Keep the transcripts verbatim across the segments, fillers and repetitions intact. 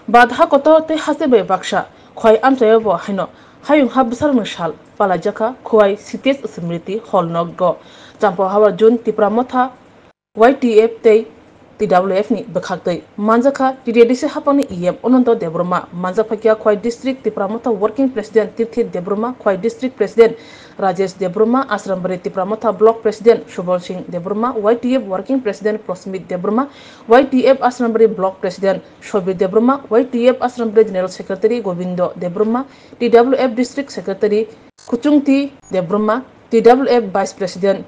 Bad ha kotor tei haste bai baksa khwai amchaio bo haino hayung ha bwsarokni sal palaijakha Khwai C T S Smriti Hall nogo. Champao haba June Tipra Motha Y T F tei T W F ni bwkhaktwi manjakha T T A D C hapangni E M Ananto Debbarma, manjakphaikha Khwai District Tipra Motha Working President Tirthi Debbarma, Khwai District President Rajesh Debbarma, Asrambari Tipra Motha Block President Subal Singh Debbarma, Y T F Working President Prosmit Debbarma, Y T F Asrambari Block President Sobir Debbarma, Y T F Asrambari General Secretary Gobindo Debbarma, T W F District Secretary Kuchungti Debbarma, T W F Vice President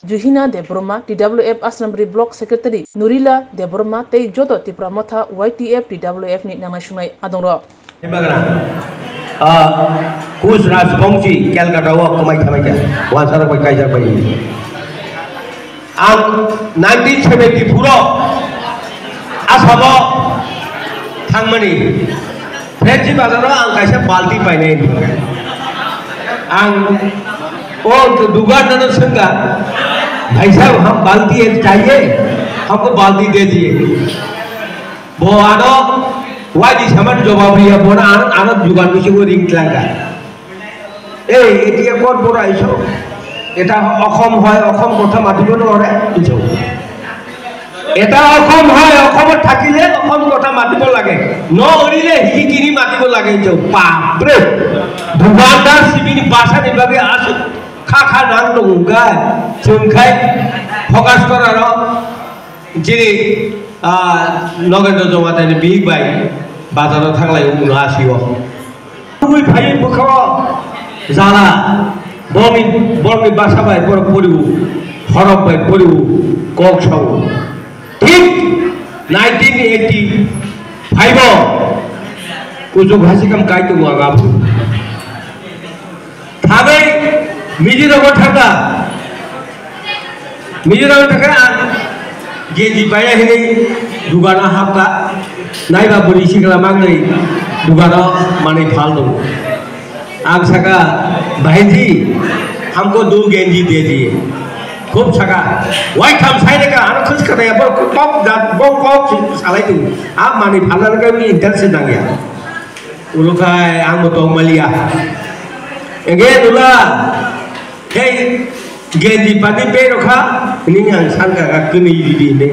Juhina Debbarma, T W F Asrambari Block Secretary Nurila Debbarma tei joto Tipra Motha Y T F T W F ni nangnai sungnai adongrok. Himagana, ah, Kuch Rajbongsi Calcutta o kwmai thamai kha, wansarok bai kaijak bai. Ang nineteen seventy-four o Assam o thangmani, French bazar o ang kaisa balti painai. Ang o dukan no swngkha, "Bhai sahab, hum balti ek chahiye, humko balti de diye." Bo ano wadi saman jawab riya, bo na ano, ano dukan bisingo ring tlangkha. এই এতিয়া ক'ত পৰা আহিছ? এটা অসম হয়, অসম কথা মাতিব নোৱাৰে, বুজিছ? এটা অসম হয়, অসমত থাকিলে অসম কথা মাতিব লাগে, নকৰিলে হিকিনি মাতিব লাগে, বুজিছ? বাপৰে, ভগৱান দাস শিপিনী ভাষা নিবাগে আছো, খা খা নাম তো গুগায়, চুনখাই, ফকাস করার, যিনি, আহ, নগেন্দ্র জমাতানি বিগ ভাই, বাজারও থাকলাই উনো আসিও। Tubui phai bwkhao jala, borokni, borokni basa bai borok poriwo, horok bai poriwo, kok sao. Thik nineteen eighty-five o kuchuk hasikam kaitung aga. Thabai mijirok thangkha. Mizoram thangkha ang genji paiya hinwi dukano hapkha. Naiba bwrwi sikla mangnwi dukano manwi phal tongo. Ang saka, "Bhai ji, humko do genji de diye." Khub saka, wai tham sai reka, ano khus kata ya, bo kok jat, bo kok salai tongo. Ang manwi phalna reka interest nangya. Ulo khai ang bo tong maliya. Ege dula, hei, genji pani pe rokha, ning ang san ka ka kuni di di ne.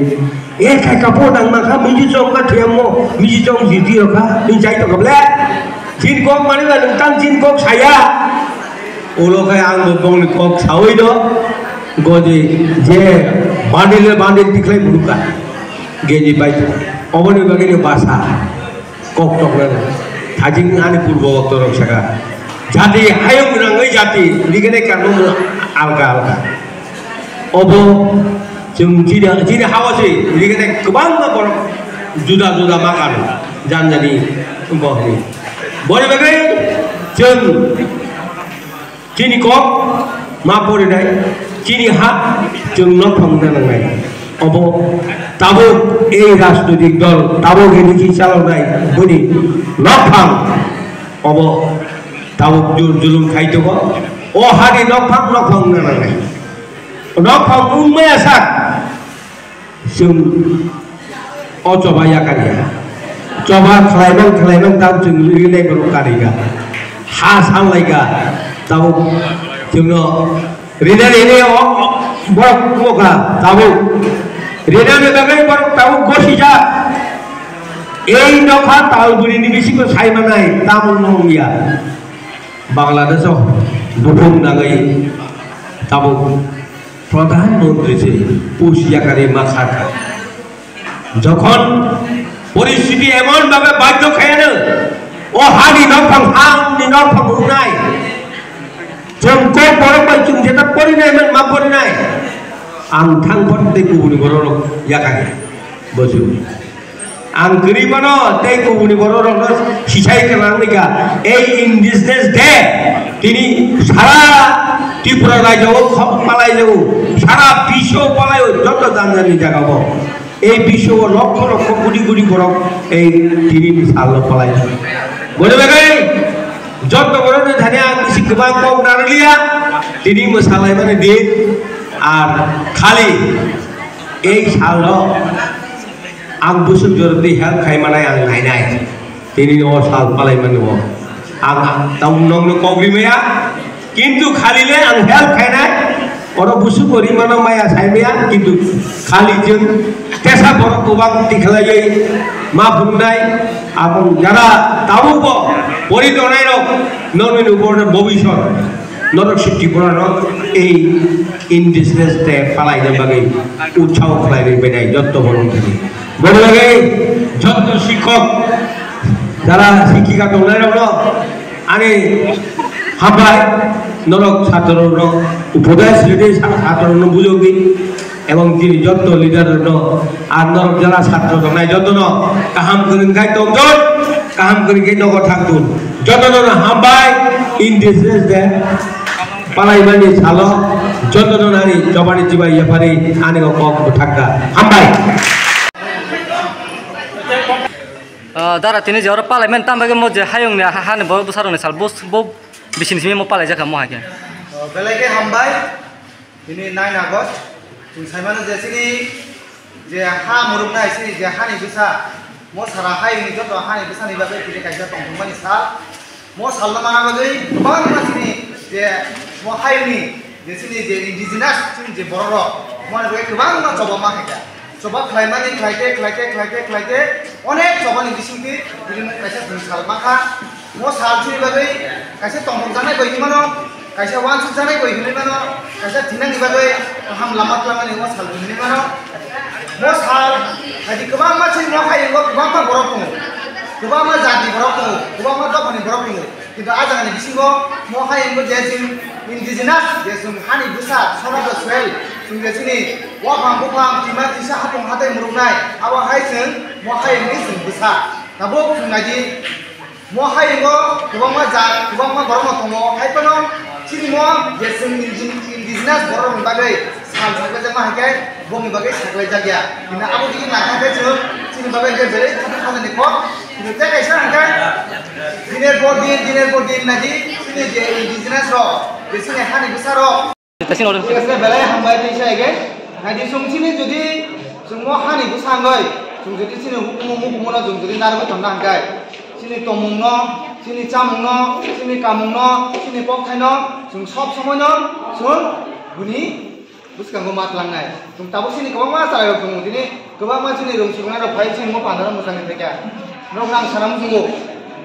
E khai kapo nang ma kha, miji chong ka thiam mo, miji chong ji di rokha, ning chai to kable. Jin kok mani ba nang tang jin kok saya. Ulo khai ang bo bong ni kok sawi do, goji je bandil bandil tiklai buruka. Genji pai to, oboni bagi ni basa. Kok toknani. Thajing ani purbo oktorok saka. Jati hayung rangwi jati, rigene karmo alga alga. Obo chwng chini, chini hawa se, rigene kwbangma borok juda juda ma kano, jan jani bohni. Boni bagwi chwng Chini kok ma porinai, chini ha chwng nokphang wngna nangnai. Obo tabuk ei rajnoitik dol, tabuk ei niji chaloknai bini nokphang. Obo tabuk jul-, julum khai tongo. O hani nokphang, nokphang wngna nangnai. Nokphang wngmaya sak. Chwng o choba yakar ya. Choba khlaimang khlaimang tamo chwng rinai borok kariga. Ha sanlaika tamo chwngno rina rina o, o borok wngkha tamo. Rinani bagwi borok tamo gosijak. Ei nokha talbwrwini bisingo saimanai tamo wngya. Bangladesh o buphang nangwi tabuk Pradhan Mantri se push yakarwi ma kha kha. Jokhon poristiti emon bhabe badhyo khayano, o hani nokphang, hani nokphang wngnai. Chwng kok borok bai chwng jeta porinai man ma porinai. Ang thang phot tei kubuni borok rok yakarwi. Bosu. Ang kwrwi phano tei kubuni borok rokno sisai kwrwngni kha. Ei Indigenous Day tini sara Tripura rajyo o kho-, palai jago, sara biswo palai o joto jani jani jaga o. Ei biswo o lokho lokho koti koti borok ei tini ni sal o palai. Boni bagwi joto borok ni thani ang bisi kwbang kok narwkliya, tini mwsalaimani din ar khali ei sal o Ang bwswk jorokni help khai manai ang nainai. Tini o sal palaimani o. Ang tamo nokno kok rimaya, kintu khali le ang help khainai. Oro busu ko rimano maya saimaya, kintu khali jeng tesa borok kobang tikhlaiwi ma phungnai. Abong jara tamo bo pori tongnai rok nokni nubor bobisor. Norok sikti borok ei indigenous day palaina bagwi utsaho khlaiwi bainai jotto borok thani. Boni bagwi jotto sikhok jara sikhika tongnai rokno ani hambai norok satro rok upodesh ridi satro rokno bujogwi. Ebong chini jotto leader rokno, ar norok jara satro tongnai jottono kaham kwrwng khai tongthun, kaham kwrwng khai nogo thangthun. Jottono hambai, indigenous day palaimani salo jottono nani chobani chibai yaphari ani o kok bwthakka. Hambai. Ah, dara tini je oro palaimani tamo bagwi mo je hayungni ha-, hani bo bwsarokni sal bo, bo bisini simi mo palaijakha mo hai khe. Oh, belai khe hambai. Tini nine August, chwng sai mano je chini je ha muruknai, chini je hani bwsa, mo sara hayungni joto hani bwsani bagwi tini kaisa tongthokmani sal. Mo salno mana bagwi kwbangma chini je mo hayungni je chini je indigenous chini je bororok, mo bagwi kwbangma choba ma khaikha. Choba khlaimani khlaite, khlaite, khlaite, khlaite, onek chobani bisingtwi tini kaisa chwng sal mankha. Mo sal chini bagwi kaisa tongthokjaknai bai hinwi mano, kaisa uansukjaknai bai hinwi mano, kaisa thinani bagwi kaham lama twlangmani mo sal hinwi mano. Mo sal haidi kwbangma chini mo hayungo kwbangma borok tongo, kwbangma jati borok tongo, kwbangma dophani borok tongo. Kintu ah jagani bisingo mo hayungo je chwng indigenous, je chwng hani bwsa, son of the soil, chwng je chini waphang buphang, twima twisa, hapung hatai muruknai, abo hai chwng mo hayungni chwng bwsa. Tabuk chwng naidi. Mo hayungo kwbangma jat, kwbangma borokno tongo, hai phano chini mo je chwng indi-, indigenous borokni bagwi sal saklaijak ma hai khe bongni bagwi saklaijak ya. Hino abo digi nai khe chwng chini bagwi je belai khati khajani kok. Hino tei kaisa hwnkhe diner por din, diner por din naidi chini je indigenous rok, je chini hani bwsa rok, Testing order. Thik ase, belai hambai tei sa ege. Naidi chwng chini jodi chwng mo hani bwsangwi chwng jodi chini hukumu mukumu no chwng jodi narwgwi tongna hwnkhe chini tongmung no, chini chamung no, chini kamung no, chini kokthai no chwng sob somoi no chwng buni bwskango ma tlangnai. Chwng tabuk chini kwbangma chwrai rok tongo tini. Kwbangma chini rwng swrwngnairok phai chini mo pandaro mwchangni phaikha. Norok nang sana muchungo.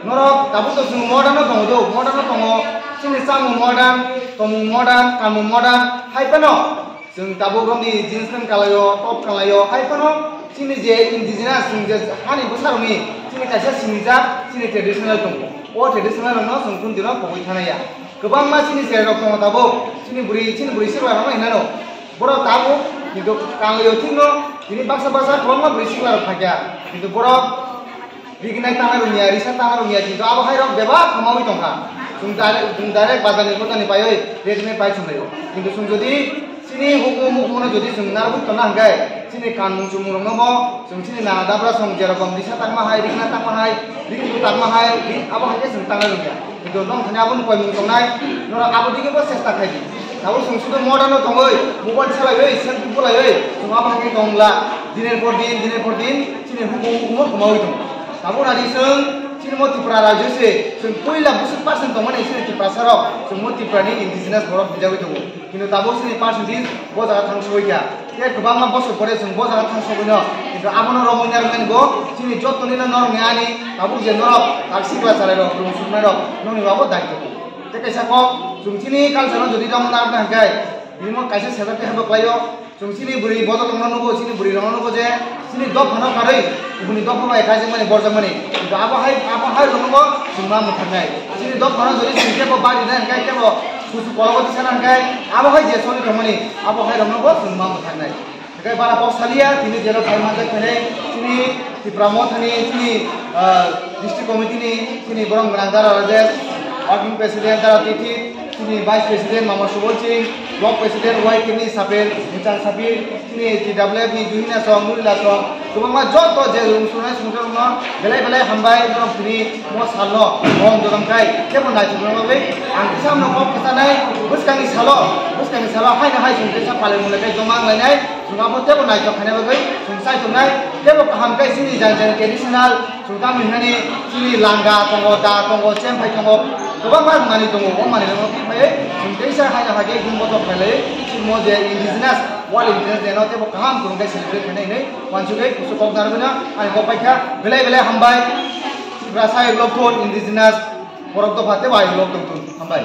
Norok tabuk to chwng modern no tongo do, modern no tongo. Chini chamung modern, tomung modern, kamung modern. Hai phano chwng tabuk romni jeans pant kalaio, top kalaio. Hai phano chini je indigenous, chwng je hani bwsarokni chini kaisa sinijak chini traditional tongo. O traditional rokno chwng kundino koboi thanaya. Kwbangma chini chwrairok tongo tabuk. Chini bwrwi, chini bwrwi siklirokno hinano. Borok tabuk, kintu kanglaio thikno, tini baksa baksa kwbangma bwrwi siklarok phaikha. Kintu borok rignai tangna rwngya, risa tangna rwngya, kintu abo hai rok bebak kwmawi tongkha. Chwng direct, chwng direct bazarni, bazarni paiwi readymade pai chwnglaio. Kintu chwng jodi chini hukumu mukumu no jodi chwng narwgwi tongna hwnkhe, chini kanmung chumung rokno bo chwng chini nana dabra song jerokom risa tangma hai, rigna tangma hai, rigna tangma hai, ri-, abo hai khe chwng tangna rwngya. Kintu nong thani abono koimung tongnai, norok abo digi bo chesta khai di. Tabuk chwng sudu modern no tongwi, mobile salaiwi, selfie bulaiwi, chwng abo hai khe tongla. Diner por din, diner por din, chini hukumu hukumu kwmawi tongo. Tabuk nadi chwng, chini mo Tripura rajyo se, chwng puila bwswk percent tongmani chini Tiprasa rok, chwng mo Tripura ni indigenous borok hinjagwi tongo. Kintu tabuk chini percentage bo jaga thang soi kha. Tei kwbangma bosor pore chwng bo jaga thang sogwino. Kintu abono romwi narwknani bo chini jottoni no norok ni ani tabuk je norok tak sikla chalairok, rwng suknairok, nokni bo abo daityo. Tei kaisa kok chwng chini culture no jodi romwi narwkna hwnkhe, bini mo kaisa sejak khe habo klaio. Chwng chini bwrwi bodol wngno nugo, chini bwrwi rokno nugo je chini dophano karwi kubuni dopha bai kaijakmani, borjakmani. Kintu abo hai, abo hai rokno bo chwng ma mwthaknai. Chini dophano jodi chwng tebo bari nai hwnkhe tebo kuchuk kolok o tisana hwnkhe abo hai je choli tongmani, abo hai rokno bo chwng ma mwthaknai. Hwnkhe bara kok saliya, tini jero phai manjak phainai chini Tipra Mothani chini, ah, district committee ni chini borok gwnang Dara Rajesh, working president Dara Tithi, chini vice president Mama Subol Singh, block president Y K ni Sapir, Muchang Sapir, chini T W F ni Juhina Song, Nurila Song, kwbangma joto je rwng sunai songchar rokno belai belai hambai norok tini mo salno hom jodom khai tebo naithok rok bagwi ang kisa no kok kisa nai bwskangni salo, bwskangni salo haino hai chwng kisa palai mwnai khai joma wng lainai. Chwng abo tebo naithok khaina bagwi chwng chai tongnai, tebo kaham khe chini jani jani traditional Chwng tamo hinani chini langa tongo, da tongo, chemphai tongo, kwbangma manwi tongo. O manwi rokno phaiwi chwng teisa haino hai khe gumbo tok khailai chwngmo je indigenous, World Indigenous Day no teibo kaham kwrwng khe celebrate khainai hinwi wansugwi kusu kok narwgwino ani kok paikha. Belai belai hambai. Tiprasa ayuk lok thun, indigenous borok dopha teibo ayuk lok tong thun. Hambai.